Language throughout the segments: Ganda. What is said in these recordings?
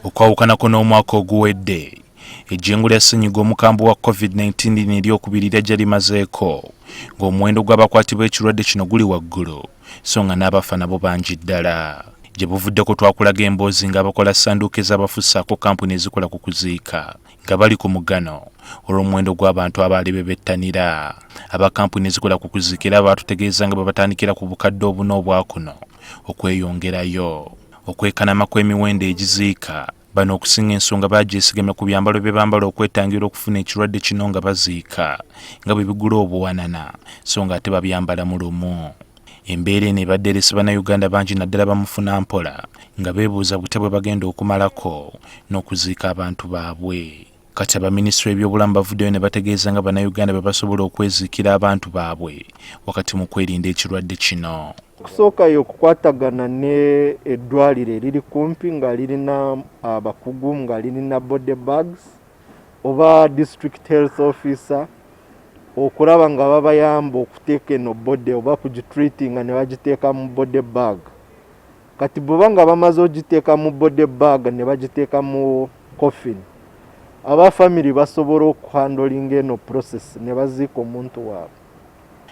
Okwawukanako n'omwaka oguwedde, ejjengo lya ssennyiga omukambwe wa COVID-19 lino eryokubiri lyajja limazeeko ng'omuwendo gw'abakwatibwa ekirwadde kino guli waggulu so nga n'abafa nabo bangi ddala. Gye buvuddeko twakulaga emboozi ng'abakola ssanduuke z'abafu ssaako kkampuni ezikola ku kuziika nga bali ku mugano olw'omuwendo gw'abantu abaali be bettanira. Aba kkampuni ezikola ku kuziika era baatutegeeza nga bwe batandikira ku bukadde obuna obwa kuno okweyongerayo. Okwekanama kw'emiwendo egiziika bano okusinga ensonga bagyesigamya ku byambalo bye bambala okwetangira okufuna ekirwadde kino nga baziika nga bwe bigula obuwanana so nga ate babyambala mu lumu. Embeera eno ebadde erese Bannayuganda bangi naddala bamufuna mpola nga beebuuza butya bwe bagenda okumalako n'okuziika abantu baabwe. Kati aba minisitule y'ebyobulamu bavuddeyo ne bategeeza nga Bannayuganda bwe basobola okweziikira abantu baabwe wakati mu kwerinda ekirwadde kino. Okusooka yo okukwatagana ne eddwaliro eriri kumpi nga lirina abakugu nga lirina body bags oba district health officer okulaba nga babayamba okuteeka eno body oba kugitreatinga ne bagiteeka mu body bag. Kati bweba nga bamaze ogiteeka mu body bag ne bagiteeka mu coffin, aba family basobola okuhandolinga eno process ne baziika omuntu waabwe.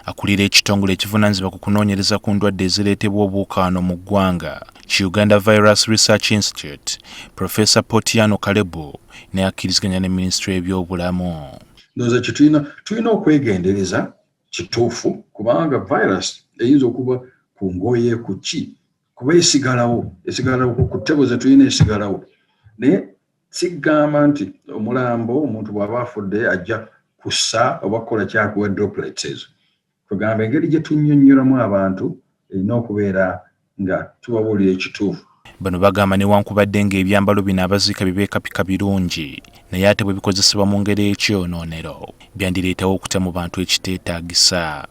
Akulira ekitongole ekivunaanyizibwa ku kunoonyereza ku ndwadde ezireetebwa obuwuka wano mu ggwanga ki Uganda Virus Research Institute, Professor Potiano Kalebu naye akkiriziganya ne minisitule y'ebyobulamu. Ndowooza kye tulina tulina okwegendereza kituufu kubanga virus eyinza okuba ku ngoye ku ki kuba esigalawo esigalawo ku ttebo ze tulina esigalawo naye sigamba nti omulambo omuntu bw'aba afudde ajja kussa oba kukola kyakuwa droplets ezo kwegamba engeri gye tunnyonnyolamu abantu erina okubeera nga tubabuulira ekituufu. Bano bagamba newankubadde ng'ebyambalo bino abaziika bye beekapika birungi naye ate bwe bikozesebwa mu ngeri ey'ekyonoonero byandireetawo okutya mu bantu ekiteetaagisa.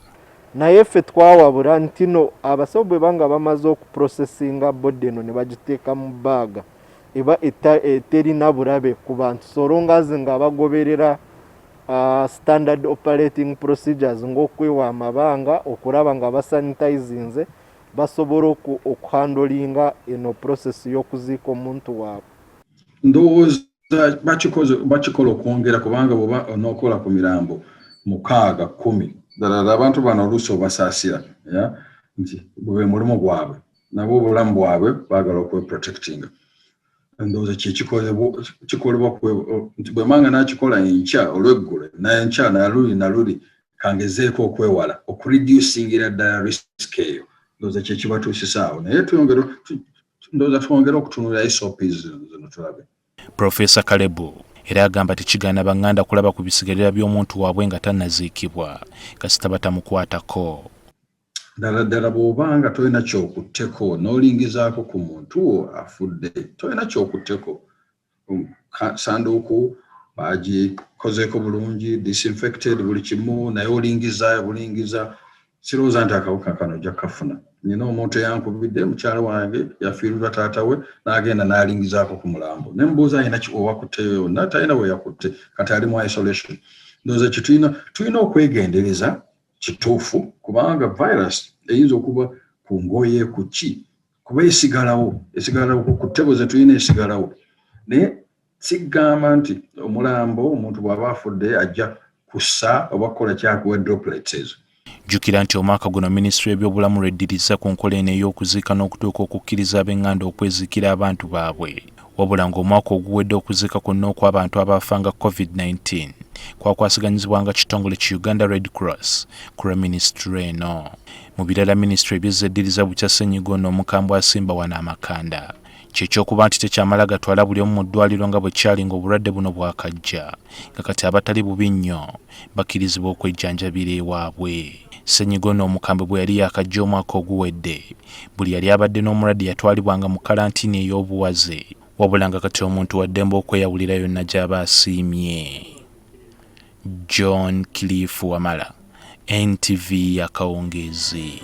Naye ffe twawabula ntino abasawo bwe banga bamaze okuprocessinga body eno ne bagiteeka mu bbaaga eba eterina bulabe ku bantu so long as nga bagoberera standard operating procedures ng'okwewa amabanga okulaba nga basanitizinze basobola okuhandolinga eno process y'okuziika omuntu waabwe. Ndowooza bakikola okwongera kubanga bw'oba onookola ku mirambo mukaaga kkumi ddala abantu bano oluusi obasaasira nti bwe mulimu gwabwe nabo obulamu bwabwe baagala okweprotectinga. Ndowooza kyekikolebwa nti bwe manga nakikola enkya olweggulo nenkya naluli naluli kangezeeko okwewala okureducingira ddala risk eyo. Ndowooza kyekibatuusisaawo naye twongere ndowooza twongere okutunulira SOPs zino tulabe. Profesa Kalebu era agamba tekigaana banganda kulaba ku bisigalira by'omuntu waabwe nga tannaziikibwa kasita batamukwatako. Ddala ddala bw'oba nga tolina kyokutteko n'olingizaako ku muntu wo afudde tolina kyokutteko sanduuku bagikozeeko bulungi disinfected buli kimu naye olingiza bulingiza sirowooza nti akawuka kano ojja kukafuna. Nina omuntu eyankubidde mukyala wange yafiirirwa taata we n'agenda n'alingizaako ku mulambo ne mubuuza alina wewakutteyo yonna talina we yakutte kati ali mu isolation. Ndowooza kye tulina tulina okwegendereza kituufu kubanga virus eyinza okuba ku ngoye ku ki kuba esigalawo esigalawo ku ttebo ze tulina esigalawo naye sigamba nti omulambo omuntu bw'aba afudde ajja kussa oba kukola kyakuwa droplets ezo. Jjukira nti omwaka guno minisitule y'ebyobulamu lw'eddirizza ku nkola eno ey'okuziika n'okutuuka okukkiriza ab'enganda okweziikira abantu baabwe wabula ng'omwaka oguwedde okuziika kwonna okw'abantu abaafanga COVID-19 kwakwasaganyizibwanga kitongole ki Uganda Red Cross ku lwa minisitule eno. Mu birala minisitule ebyezza eddiriza bukya ssennyiga ono omukambwe asimba wano amakanda kye ky'okuba nti tekyamala gatwala buli omu mu ddwaliro nga bwe kyali ng'obulwadde buno bwakajja nga kati abatali bubi nnyo bakkirizibwa okwejjanjabira ewaabwe. Ssennyiga ono omukambwe bwe yali yaakajja omwaka oguwedde buli yali abadde n'omulwadde yatwalibwanga mu kalantiini ey'obuwaze wabula nga kati omuntu wa ddembe okweyawulira yonna gy'aba asiimye. John Cliff Wamala, NTV akawungeezi.